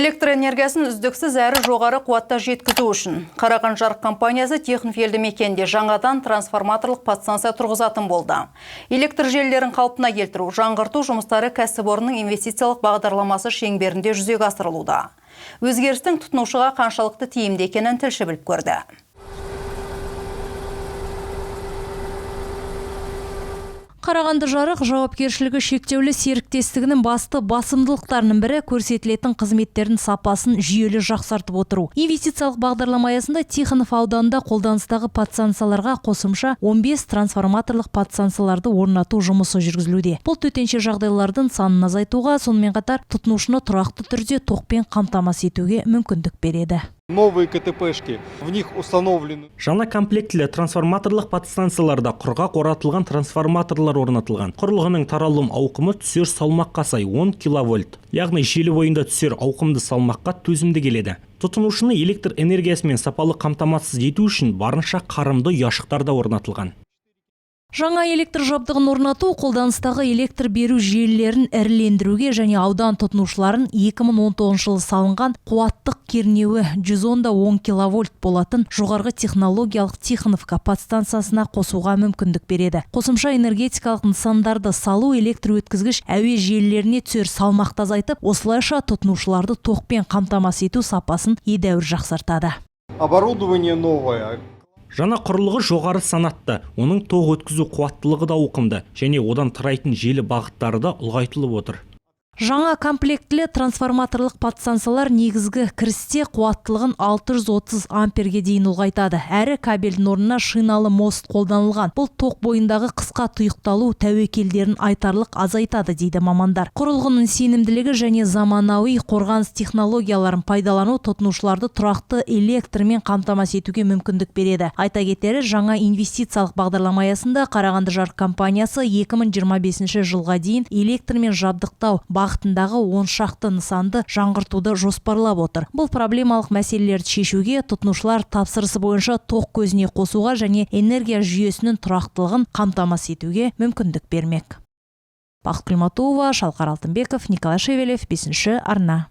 Электр энергиясын үздіксіз әрі жоғары қуатта жеткізу үшін Қарағанды жарық компаниясы Тихонов елді мекенінде жаңадан трансформаторлық подстанция тұрғызатын болды. Электр желілерін қалпына келтіру, жаңғырту жұмыстары кәсіпорынның инвестициялық бағдарламасы шеңберінде жүзеге асырылуда. Өзгерістің тұтынушыға қаншалықты тиімді екенін тілші біліп көрді. Қарағанды жарық жауапкершілігі шектеулі серіктестігінің басты басымдылықтарының бірі көрсетілетін қызметтердің сапасын жүйелі жақсартып отыру. Инвестициялық бағдарлама аясында Тихонов ауданында қолданыстағы подстанцияларға қосымша 15 трансформаторлық подстанцияларды орнату жұмысы жүргізілуде. Бұл төтенше жағдайлардың санын азайтуға, сонымен қатар тұтынушыны тұрақты түрде тоқпен қамтамасыз етуге мүмкіндік береді. Новые КТПшки, в них установлены Жаңа комплектілі трансформаторлық подстанцияларда құрғақ оратылған трансформаторлар орнатылған. Құрылғының таралым ауқымы түсер салмаққа сай 10 киловольт. Яғни желі бойында түсер ауқымды салмаққа төзімді келеді. Тұтынушыны электр энергиясымен сапалы қамтамасыз ету үшін барынша қарымды ұяшықтар да орнатылған. Жаңа электр жабдығын орнату қолданыстағы электр беру желілерін ірілендіруге және аудан тұтынушыларын 2019 жылы салынған қуаттық кернеуі 110,10 киловольт болатын жоғарғы технологиялық Тихоновка подстанциясына қосуға мүмкіндік береді. Қосымша энергетикалық нысандарды салу электр өткізгіш әуе желілеріне түсер салмақты азайтып, осылайша тұтынушыларды тоқпен қамтамасыз ету сапасын едәуір жақсартады. Оборудование новое. Жаңа құрылғы жоғары санатты, оның тоқ өткізу қуаттылығы да ауқымды және одан тарайтын желі бағыттары да ұлғайтылып отыр. Жаңа комплектілі трансформаторлық подстанциялар негізгі кірісте қуаттылығын 630 амперге дейін ұлғайтады. Әрі кабельдің орнына шиналы мост қолданылған. Бұл тоқ бойындағы қысқа тұйықталу тәуекелдерін айтарлық азайтады, дейді мамандар. Құрылғының сенімділігі және заманауи қорғаныс технологияларын пайдалану тұтынушыларды тұрақты электрмен қамтамасыз етуге мүмкіндік береді. Айта кетері, жаңа инвестициялық бағдарлама аясында Қарағанды жарық компаниясы 2025 жылға дейін электрмен жабдықтау бағытындағы 10 шақты нысанды жаңғыртуды жоспарлап отыр. Бұл проблемалық мәселелерді шешуге, тұтынушылар тапсырысы бойынша тоқ көзіне қосуға және энергия жүйесінің тұрақтылығын қамтамасыз етуге мүмкіндік бермек. Бақыт Құлматова, Шалқар Алтынбеков, Николай Шевелев, бесінші арна.